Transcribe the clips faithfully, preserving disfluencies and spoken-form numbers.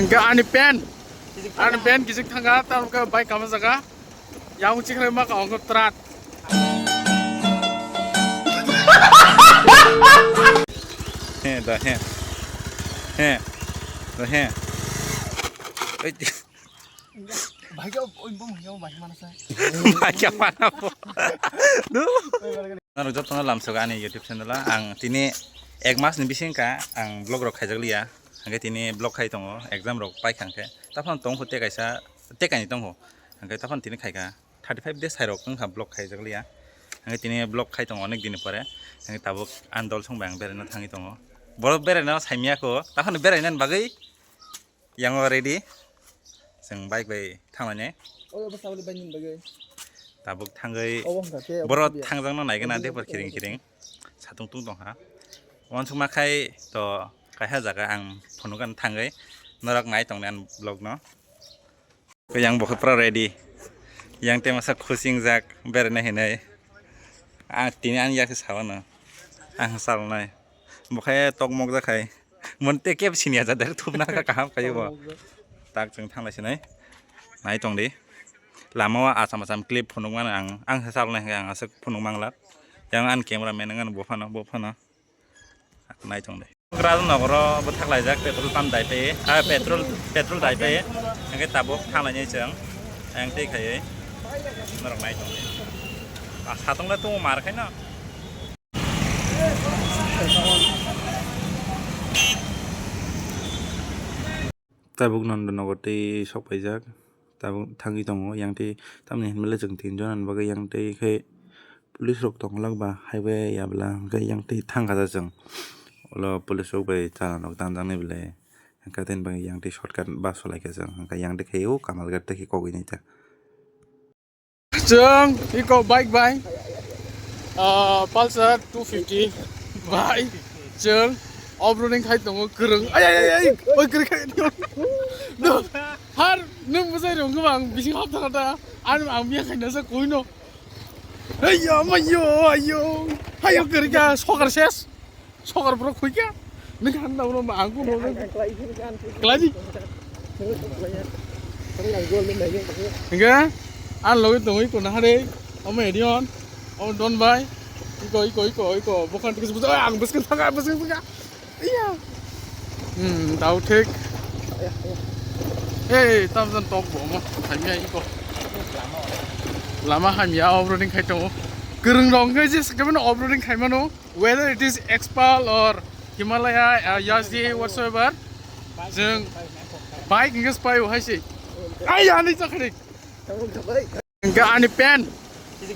Hingke ani pen, ani pen kisik thangka, tamo khe bike kama jaga. Yang uchi khlai ma ka ongko trat. He da he. He. Da he. Oi. Bike o oi bong yo bike mana sa. Bike mana bo. Duh. Norok jotono lamsogo ani YouTube channel o. Ang tini ek mas ni bising ka ang vlog rok khaijak liya. Hingke tini vlog khai tongo, exam rok paikha hingke. Taphano tongkho tei kaisa, tei kainwi tongkho. Hingke taphano tini khaikha thirty five days hai rok wngkha vlog khaijak liya. Hingke tini vlog khai tongo onek din ni pore. Hingke tabuk ani dol song bai ang beraina thangwi tongo. Borok beraina saimya kho, taphano beraina bagwi yang o ready. Chwng bike bai thanglainai. Oi, obo saboni bike ni bagwi. Tabuk thangwi obo wngkha khe, obo borok saboni. Thangjakno naigwna obo depor saboni. Khiring khiring. Satung tung tongkha. Uansukma khai to kaisa jaga ang phunukgani thangwi norok nai tongni ani vlog no. Yang bo khe pura ready. Yang te masa khusingjak beraina hinwi. Ah, tini ani yak se sabano. Ang salnai. Bo khe tok mok jak khai. Mon te kebo siniya ja der thupna kha kaham khayo bo. Tak chwng thanglai sinai. Nai tong di. Lama o acham acham clip phunuk mano ang. Ang se salnai hwnkhe ang aswk phunuk manglak. Yang ani camera man wngkha bo phano, bo phano. Nai tong di. Kra nogoro bwthak laijak petrol pump dai pe. Ah, petrol, petrol dai pe. Hwnkhe tabuk thanglai nai chwng. Ang tei khaiwi. Norok nai tong di. Ah, satung le tung mar khai no. Tabuk Nandanagar tei sok paijak, tabuk thangwi tongo, yang tei tamni hinmale chwng tinjon ni bagwi yang tei khe police rok tongwlak ba highway ya bwla hwnkhe yang tei thangkha chwng, ulo police rok bai chana rok tanjaknai bwle hwnkhe, aboni bagwi yang tei shortcut bus salaikha chwng, hwnkhe yang tei khe o Kamalghat tei khe kogwi naikha. Chwng iko bike bai, ah, Pulsar two fifty bai chwng off-roading khai tongo kwrwng. Ay, ay, ay, ay, oi, kwrwng khai tongo. No, har nwng bwsai rwng khe ang bising hap thangkha ta. Ani ang miya khaina sa koi no. Hey, yo, ma, yo, ayo. Hayo, kwrwng kha, sokar ses. Sokar borok khuikha. Nini khan na ulo ma ang kuno. Klai di. Hingke, ang logi tongwi kuno hare. Omo edion. Omo don bai. Iko, iko, iko, iko. Bokhan tikis bujo. Ang bwswk thangkha, bwswk thangkha. Iya. Hmm, tau thik. Hey, tam jan tok bo mo. Hamya iko. Lama hamya off-roading khai tongo. Kwrwng rok hwnkhe je sakhe mano off-roading khai mano. Whether it is Xpulse or Himalaya, uh, Yazdi, whatsoever. Jeng bike hwnkhe spai o hai se. Ai, ani chakri. Hingke ani pen,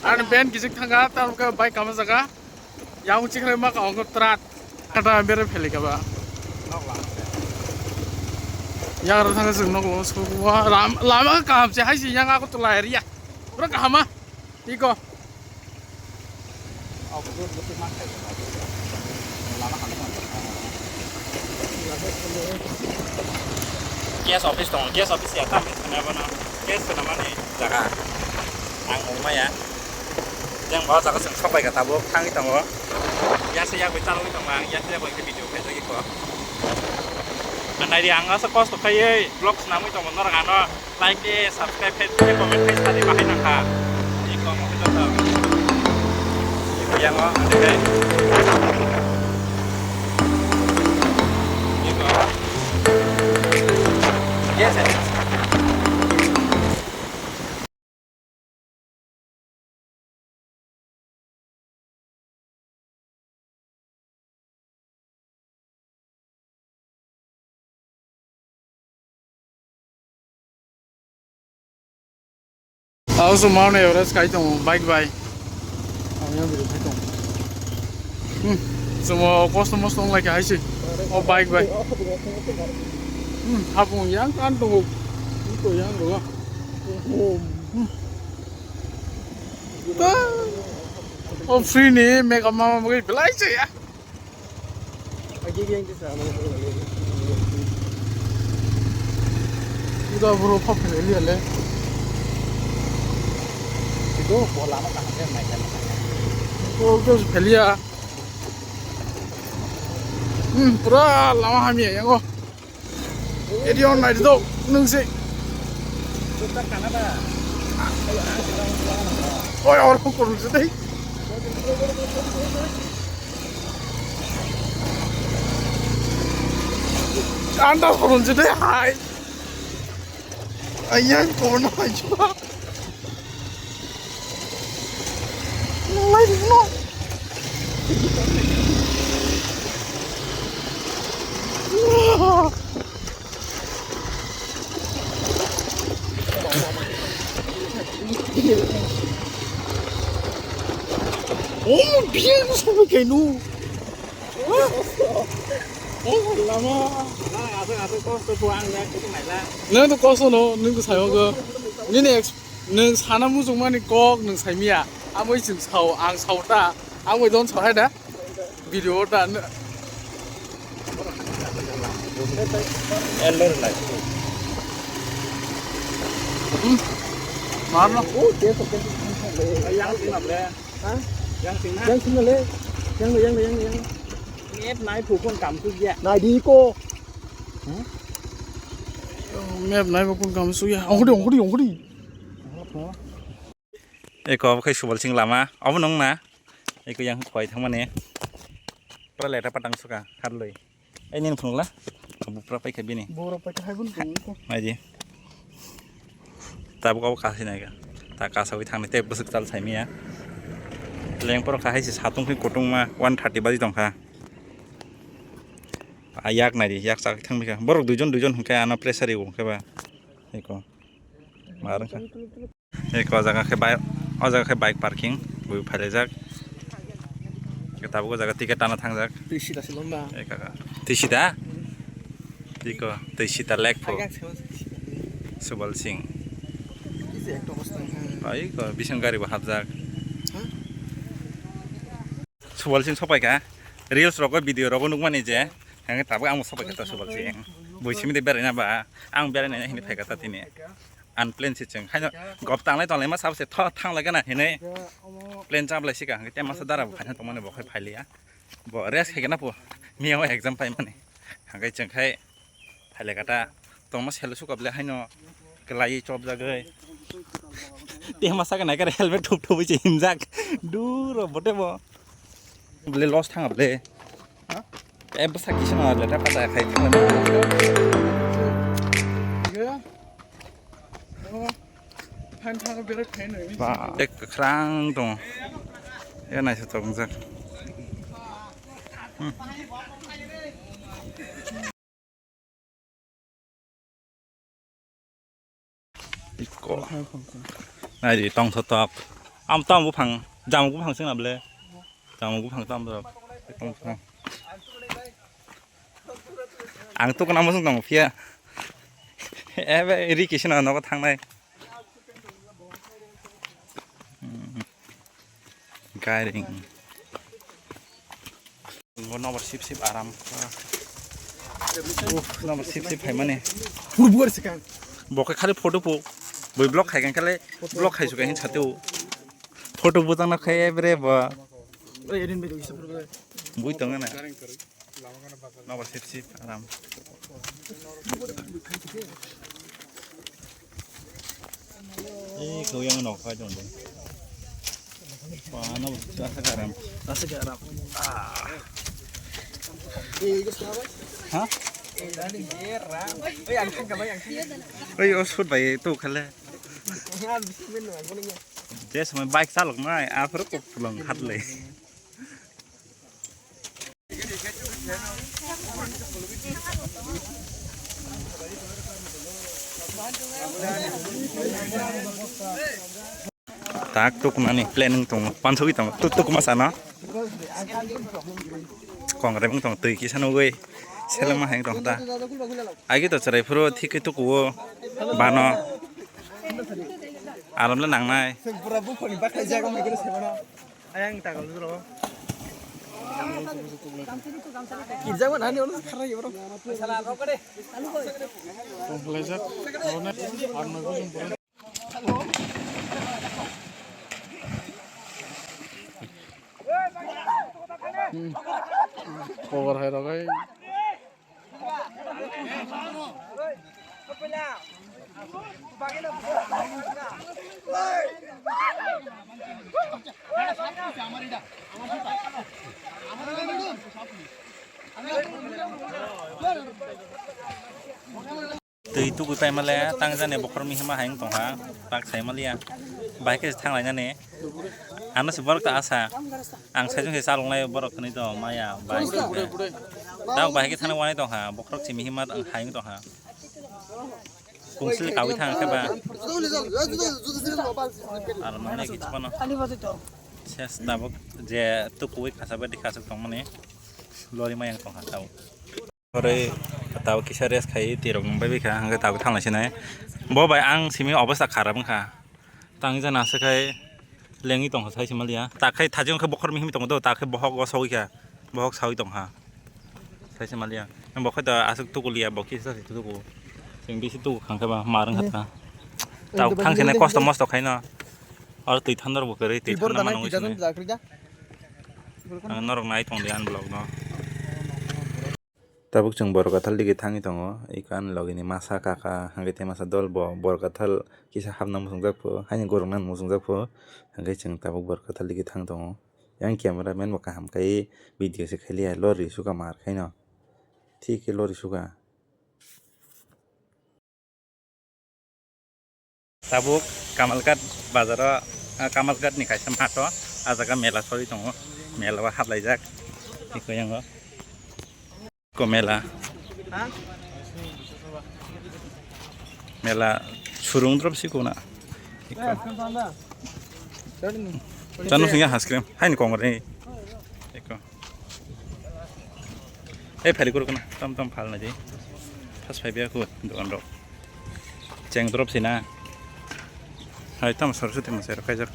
ani pen kisik thangkha, tamo khe bike kama jaga. Yang uchi khlai ma ka ongko trat. Kata bere pheli kaba. Yang ro thangkha chwng nok lo so wa lam, lama kaham se hai se yang ako tulai ria. Bro kahama. Iko. Gas office tongo, gas office ya tam hinwi swnai bono. Gas swnamani jaga. Ang nung maya. Yang bo jaga chwng sok bai kha tabuk thangwi tongo. Gas ya bai chalwi tongo ang, gas ya bai video khaijagwi kho. Ang naidi ang asa kosto khaiwi vlog swnamwi tongo norok ano. Like de, subscribe khe, khe comment khe sadi bahai nangkha. Iko mo khe joto. Iko yango, ande khe. Iko. Yes, yes. Ang se Mount Everest kai tongo bike bai. Ang yang bwrwi kai tongo. Hmm, chwng o kosto mosto wng lai kha hai se. O bike bai. Hmm, hapung yang kan tongo. Iko yang tongo. Hmm. O free ni make up ma ma bagwi belai se ya. Ida bro pha pheli ale. Ito bola ma kaham ya mai kan. O kyo pheli ya. Hmm, pura lama hamya yango. Edi on nai do nung se. Oi, or ko kurun se dei. Anda kurun se dei hai. Ayang kurun hai chua. Lai no. Oh, bien, no sabe que no. Oh, lama. Nang to kosto no, nung to sayo go. Nini ex-, nung sana muchung mani kok nung saimia. Amoi chwng sao, ang sao ta. Amoi don sao hai da. Video ta. Elder lai. Hmm. Marno. Oh, dia pakai. Yang sing apa? Ha? Yang sing na? Yang sing le. Yang, yang, yang, yang. Map nai phu kon kam su ya. Nai di ko. Hmm? Map nai phu kon kam su ya. Ongkudi, ongkudi, ongkudi. Eko, obo khai Subal Singh lama. Obo nung na? Eko yang khwai thangmani. Pura leta patang suka, harloi. Ai, nini phunukla? Bupra paikha bini. Bupra paikha hai bun tong ko. Naidi. Tabuk obo kasi naikha. Ta kasawi thangni tei bwswk chal saimia. Lengporo kahai se satung khe kutungma one thirty baji tongkha. A yak naidi, yak chak thangmikha. Borok duijon, duijon hwnkhe ano pressure rw hwnkhe ba. Eko. Ma rwngkha. Eko o jaga khe bai-, o jaga khe bike parking, bui phailaijak. Tabuk o jaga ticket tana thangjak. Twi sida se lomba. Eko, twi sida? Tiko, twi sida lek pho. Subal Singh. Ise ekta bostang, ha. Bai ko, bising gari bo hapjak. Ha? Subal Singh sopaikha. Reels rogo, video rogo nukmani je. Henge tabuk ang sopaikha ta Subal Singh. Bui simi de berai na ba. Ang berai na hini phaikha ta tini. Unplanned se chwng. Haino gop tanglai tonglai ma sabse tho thanglai gana hinui plan chablai sika. Hwnkhe tei masa dara bo phaina tongmani bo khai phailiya. Bo rest khaigena po. Miya o exam paimani. Hwnkhe chwng khai phailai kata tongma selo suka ble haino kwlaiwi chopjagwi. Tei masa gana kare helmet thup thupwi se himjak. Duro bote bo. Bole loss thanga bole. Ha? Eh, bwsa kisa ma le ta pata khai thangla. Ye. Oh. Phan thang bere khai no. Ba, ek kwkhrang dong. Ya nai sa tong jak. Hmm. Iko. Nai di tong thotok. Am tam buphang, jam buphang sing na ble. Jam buphang tam thotok. Tong thotok. Ang to kana mosong tong phiya. Ebe ri kisina nogo thangnai. Hmm. Gairing. Bo nobar sip sip aram. Uff, nobar sip sip phaimani. Bo khe khali photo po. Boi vlog khai khan khali vlog khai suka hin chate o. Photo bo tang na khai bre ba. Bui tong na. Nobar sip sip aram. Eh, kau yang nok kau jong deh. Wah, nobar sip sip aram. Asa ke aram. Ah. Ha? Oi, osut bai tu khale. Jes mai bike salok nai, aphuru kok pulang khatle. Tak tuk nani planning tong, pansogwi tong, tuk tuk masa no. Kong rem tong, twi kisa nugwi, seleng ma heng tong ta. Agi to chwrai phuru thik khe tukuo bano. Aram le nangnai. Ayang takal dulu. Kirja mana ni orang sekarang ya, bro? Tonglaijak, aro nai bujung bro. Hmm. Cover hai rok hai. Twi tugwi paimale tangjani bokhorok mihima hai wng tongkha, tak saimaliya. Bahai khe thanglainani. Ano se borok ta asa. Ang saichung se chaloknai borok hwnwi to maya bai. Tabuk bahai khe thangna wanai tongkha, bokhorok se mihima hai wng tongkha. Kungsil kawi thang khe ba. Aro nang nai kichpano. Ses tabuk je tukuwi khasa bai khasuk tongmani lori mayang tongkha tabuk. Ore tabuk kisa rest khai tirok nung bai bikha hwnkhe tabuk thangna sinai. Bo bai ang simi obostha kharap wngkha. Tang jana se khai lengwi tongkha sai se maliya. Ta khai thajing khe bokhor mihim tongo do, ta khai bohok o sogwi kha. Bohok sawi tongkha. Sai se maliya. Bo khai da aswk tukuliya bo kisa se tuku. Sing bisi tuku khang khe ba mar wngkha ta. Tabuk thang sinai kosto mosto khaino. Oro twi thandor bo kwrwi twi thandor ma nungwi sinai. Ang norok nai tongdi ani vlog no. Tabuk chwng Borkathal digi thangwi tongo, iko ani logini masa kaka hwnkhe tei masa dol bo Borkathal kisa hapna muchungjak pho, haini goroknani muchungjak pho, hwnkhe chwng tabuk Borkathal digi thang tongo. Yang camera man bo kaham khai video se khailiya, lori suka mar khaino, thik khe lori suka. Tabuk Kamalghat bazaro, ah, Kamalghat ni kaisa mato, ah jaga mela sori tongo, mela o haplaijak, iko yango. Ko mela. Mela surung drop si kona. Iko. Chanu singya ice cream. Haini kongre. Iko. Eh, phari kuru kana. Tam tam phal na jai. Pas phai biya ku dokan rok. Cheng drop sina. Hai tam Saraswati masai rok kaijak.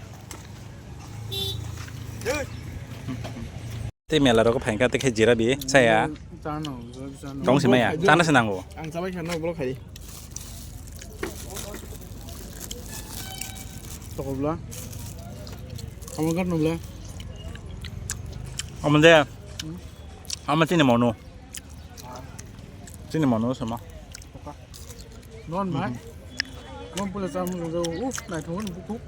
Tei mela rok phai kha tei khe jira bi saya. Chano, chano. Tong si maya. Chana se nango. Ang chabai khana vlog khai. Tokobla. Kamalghat nubla. Amande. Ama chini monu. Chini monu sama. Non bai. Non pula cham jong jong. Uf, nai thong ni bukuk.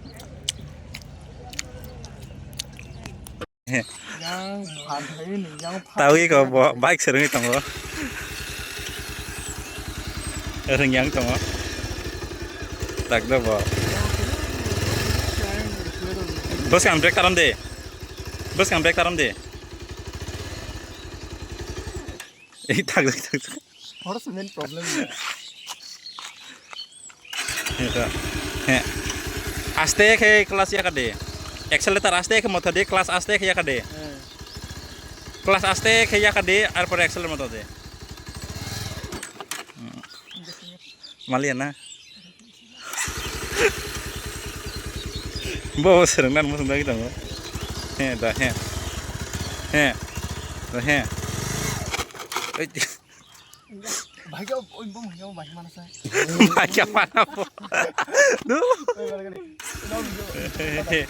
Yang phan thai ni, yang phan. Tawi ko bo bike serengwi tongo. Reng yang tongo. Tak do bo. Bwskang brake taram de. Bwskang brake taram de. Ei, tak, tak, tak, tak. Horo se main problem ya. Eta. He. Aste khe clutch yakade. Accelerator aste khe motha de, clutch aste khe yakade. He. Clutch aste khe yakade, arpore accelerator motha de. Maliya na. Bo serengna muchung dagi tongo. He da he. He. Da he. Oi. Bhai kya oi bom kya bhai mana sa. Bhai kya mana bo. Du. Oi bhai kya. He he.